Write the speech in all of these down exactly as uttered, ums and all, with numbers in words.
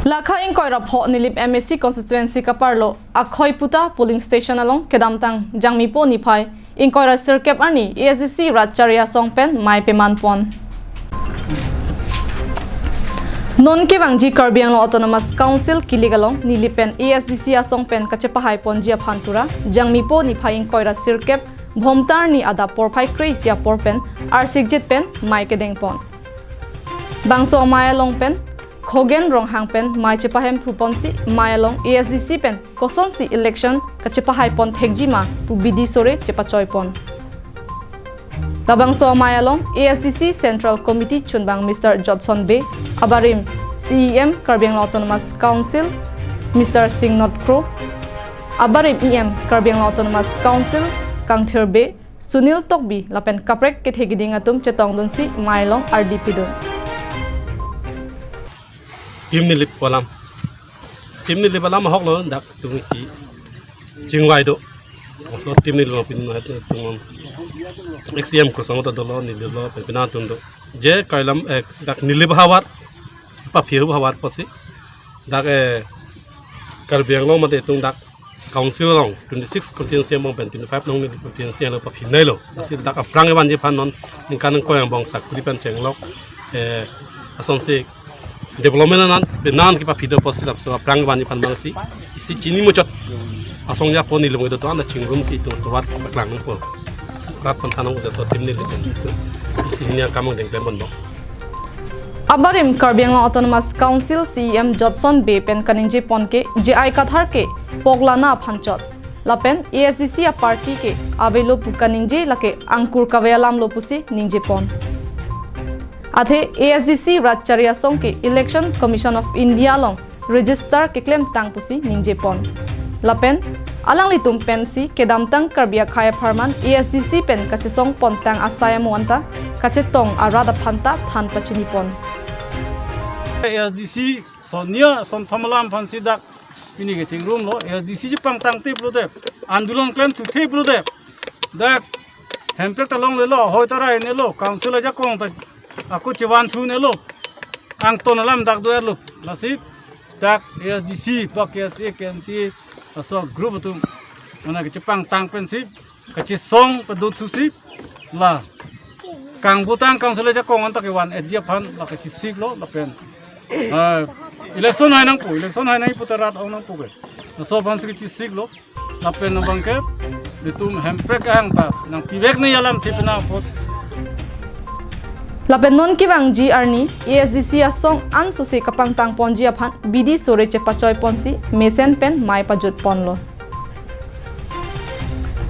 Lakha ingkoi ra pho Nilip M A C constituency kaparlo Akhoiputa polling station along kedamtang Jangmipo niphai ingkoi ra sirkep arni A S D C rat chari asong pen mei peman pon. Non kevangji Karbi Anglong Autonomous Council kilik along Nilip pen A S D C asong pen kachepahai ponji aphan pura Jangmipo niphai ingkoi ra sirkep Bhomtar ni adap porphai kre-isi apor pen arsikjit pen mei kedeng pon. Bangso amei along pen Khogen Ronghang pen mei chepahemphu ponsi mei along A S D C pen kosonsi election kachepahai pon thekji ma pu bidi sore chepachoi pon. Labangso amei along A S D C Central Committee chunbang Mister Jotson Bey, abarim C E M Karbi Anglong Autonomous Council Mister Singnoth Kro, abarim E M Karbi Anglong Autonomous Council Kangthir Bey, Sunil Tokbi lapen kaprek kethe kiding atum chetongdunsi mei along ardi pidun. Team Nilip alam. Team Nilip alam ahok lo dak tung si chingvai do. Aso Team Nilip pin na tung ex C M Kro Sangma ta dolo, Nilip lo, pina tung do. Je kailam, eh, dak Nilip havar, paphi havar pusi. Dak, eh, Karbi Anglong mate tung dak Council along twenty-six constituency angbong pen twenty-five nong Nilip constituency along paphi nai lo. Lasi dak aphrang kevanji aphan non ningkan ingkoi angbong sakuri pen chenglok, eh, asonsi development anan penan kepaphi do pusi lapuson aphrang kevanji aphan bang si isi chini muchot asong ya po Nilip kedo to ana chingrumsi itum tovar paklang po. Rat pen thanong usia so Team Nilip pen si itum isi hini akam angdeng klem pon bang. Abarim Karbi Anglong Autonomous Council C E M Jotson Bey pen kaningje pon ke J I Kathar ke poklana aphan chot. Lapen A S D C a party ke avelo pu kaningje lake angkur kave alam lo pusi ningje pon. Athe A S D C rat chari asong ke Election Commission of India along register keklem tang pusi ningje pon. Lapen alanglitum pensi kedamtang Karbi akhei apharman A S D C pen kachesong pon tang asai amo anta kachetong arat aphan ta than pachini pon. A S D C sonia son thamalam aphansi dak pini ke chingrum lo, A S D C chepangtang tip lo de, andolon klem thu tip lo de, dak hemprek ta longle lo, hoi ta rai ne lo, council ajakong ta ako chevan thu ne lo, angton alam dak do er lo, lasi dak A S D C, bak K S A, K N C A, aso group atum, mana kechepangtang pensi, kachesong padothusi, la kangbutang council ajakong anta kevan-etji aphan la kachesik lo lapen, eh, election hai nangpo, election hai nangpo ta rat ong nangpo ke. Laso aphansi kachesik lo lapen abang ke ilitum hemprek ahang ta nangpivek ne alam thipina apot. Lapen non kevangji arni A S D C asong ansose kapangtang ponji aphan bidi sore chepachoi ponsi mesen pen mei pajut ponlo.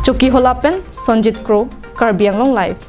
Chokihola pen Sonjit Kro, Karbi Anglong Live.